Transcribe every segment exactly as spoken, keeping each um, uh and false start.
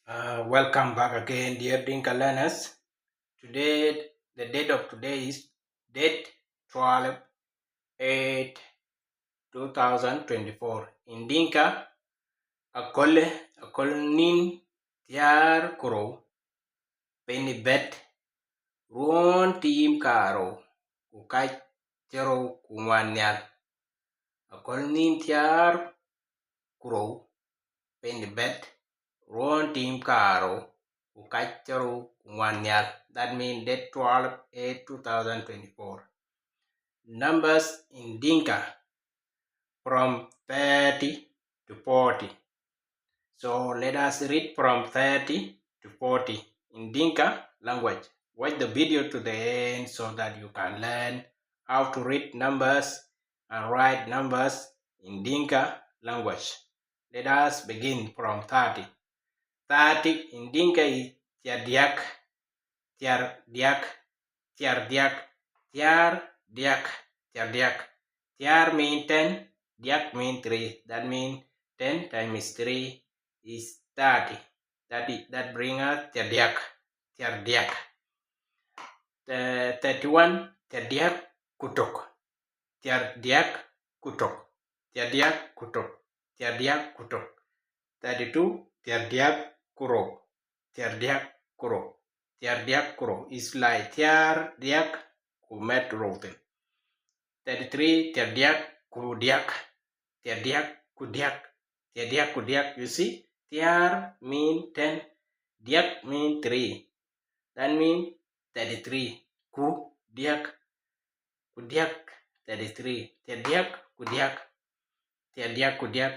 Uh, welcome back again, dear Dinka learners. Today, the date of today is date twelve eight two thousand twenty-four. In Dinka, aköl, aköl nïn thiäär ku rou, pɛɛi bɛ̈t, ruɔ̈ɔ̈n tiim karou ku kac thiärou ku ŋuan nhial. Aköl nïn thiäär ku rou, pɛɛi bɛ̈t, ruɔ̈ɔ̈n tiim karou ku kac thiärou ku ŋuan nhial. That means date twelve eight two thousand twenty-four. Numbers in Dinka from thirty to forty. So let us read from thirty to forty in Dinka language. Watch the video to the end so that you can learn how to read numbers and write numbers in Dinka language. Let us begin from thirty. Thirty in Dinka is thiärdiäk, thiärdiäk, thiärdiäk, thiärdiäk, thiärdiäk. Thiäär mean ten, diäk mean three. That mean ten times three is thirty. That is, that bring us thiärdiäk, thiärdiäk. Uh, thirty-one, thiärdiäk ku tök, thiärdiäk ku tök, thiärdiäk ku tök, thiärdiäk ku tök. Thirty-two, thiärdiäk ku rou, thiärdiäk ku rou, thiärdiäk ku rou. Is like thiärdiäk ku mɛt rou thïn. Thirty-three, thiärdiäk ku diäk, thiärdiäk ku diäk, thiärdiäk ku diäk. You see, thiäär mean ten, diäk mean three. That mean thirty-three. Ku diäk, ku diäk, thirty-three. Thiärdiäk ku diäk, thiärdiäk ku diäk.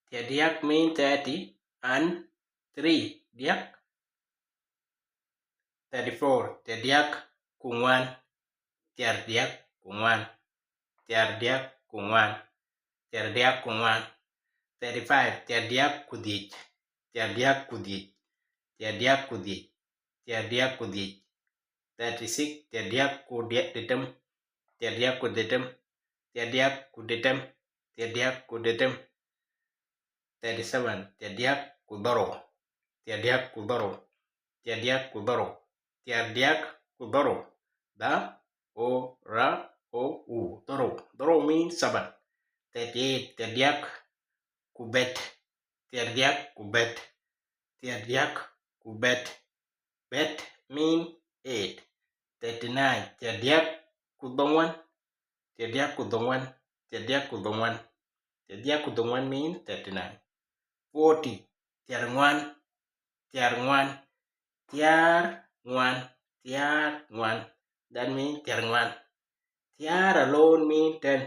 Thiärdiäk mean thirty and three, diäk. Thirty-four, thiärdiäk ku ŋuan, thiärdiäk ku ŋuan, thiärdiäk ku ŋuan, thiärdiäk ku ŋuan. Thirty-five, thiärdiäk ku dhiëc, thiärdiäk ku dhiëc, thiärdiäk ku dhiëc, thiärdiäk ku dhiëc. Thirty-six, thiärdiäk ku diɛ-, dhetem, thiärdiäk ku dhetem, thiärdiäk ku dhetem, thiärdiäk ku dhetem. Thirty-seven, thiärdiäk ku dhorou, thiärdiäk ku dhorou, thiärdiäk ku dhorou, thiärdiäk ku dhorou. Dha, o, ra, o, u, dhorou. Dhorou mean seven. Thirty-eight, thiärdiäk ku bɛ̈t, thiärdiäk ku bɛ̈t, thiärdiäk ku bɛ̈t. Bɛ̈t mean eight. Thirty-nine, thiärdiäk ku dhoŋuan, thiärdiäk ku dhoŋuan, thiärdiäk ku dhoŋuan, thiärdiäk ku dhoŋuan mean thirty-nine. Forty, thiärŋuan, thiärŋuan, thiärŋuan, thiärŋuan. That mean thiärŋuan. Thiäär alone mean ten.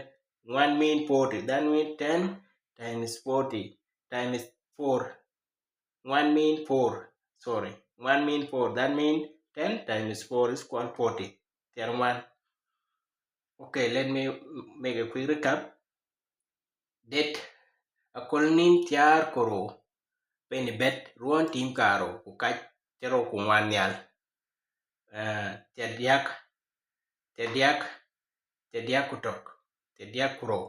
Ŋuan mean forty. That mean ten times forty times four. Ŋuan mean four. Sorry. Ŋuan mean four. That mean ten times four is equal forty. Thiärŋuan. Okay, let me make a quick recap. Date, aköl nïn thiäär ku rou, pɛɛi bɛ̈t, ruɔ̈ɔ̈n tiim karou ku kac thiärou ku ŋuan nhial. Eh, thiärdiäk, thiärdiäk, thiärdiäk ku tök, thiärdiäk ku rou,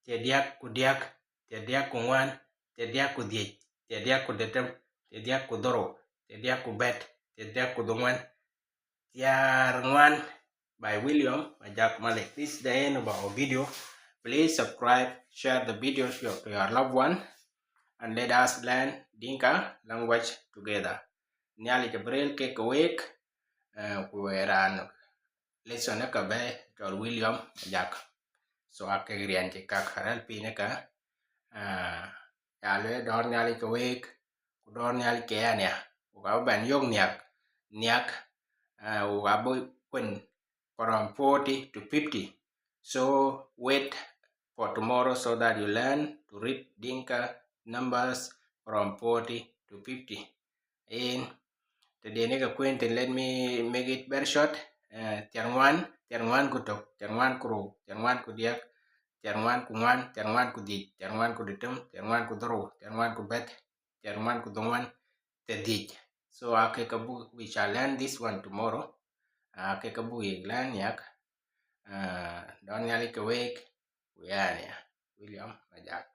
thiärdiäk ku diäk, thiärdiäk ku ŋuan, thiärdiäk ku dhiëc, thiärdiäk ku dhetem, thiärdiäk ku dhorou, thiärdiäk ku bɛ̈t, thiärdiäk ku dhoŋuan, thiärŋuan. By William Majak Malik. This is the end of our video. Please subscribe, share the video to your, to your loved one, and let us learn Dinka language together. Nhialic abï rëër kek ke wek, eh, ku wek raan lesson ë ka bɛ̈ɛ̈i cɔl William Majak. So aa kek riɛn cï kak rɛ̈ɛ̈r piny ë ka, eh, ya lueel dɔ̈ɔ̈r Nhialic ke wek, ku dɔ̈ɔ̈r Nhialic ke ɣɛn ya. Wok abï bɛn yök nhiäk, nhiäk, eh, wok abï kuen from forty to fifty. So wait for tomorrow so that you learn to read Dinka numbers from forty to fifty. In tëde në ke kueen thïn, let me make it very short. Eh, thiärŋuan, thiärŋuan ku tök, thiärŋuan ku rou, thiärŋuan ku diäk, thiärŋuan ku ŋuan, thiärŋuan ku dhiëc, thiärŋuan ku dhetem, thiärŋuan ku dhorou, thiärŋuan ku bɛ̈t, thiärŋuan ku dhoŋuan, thiärdhiëc. So aa kek abuk, we shall learn this one tomorrow. Aa kek abuk yek learn nhiäk. Ah, dɔ̈ɔ̈r Nhialic ke wek, ku ɣɛn ya William Majak.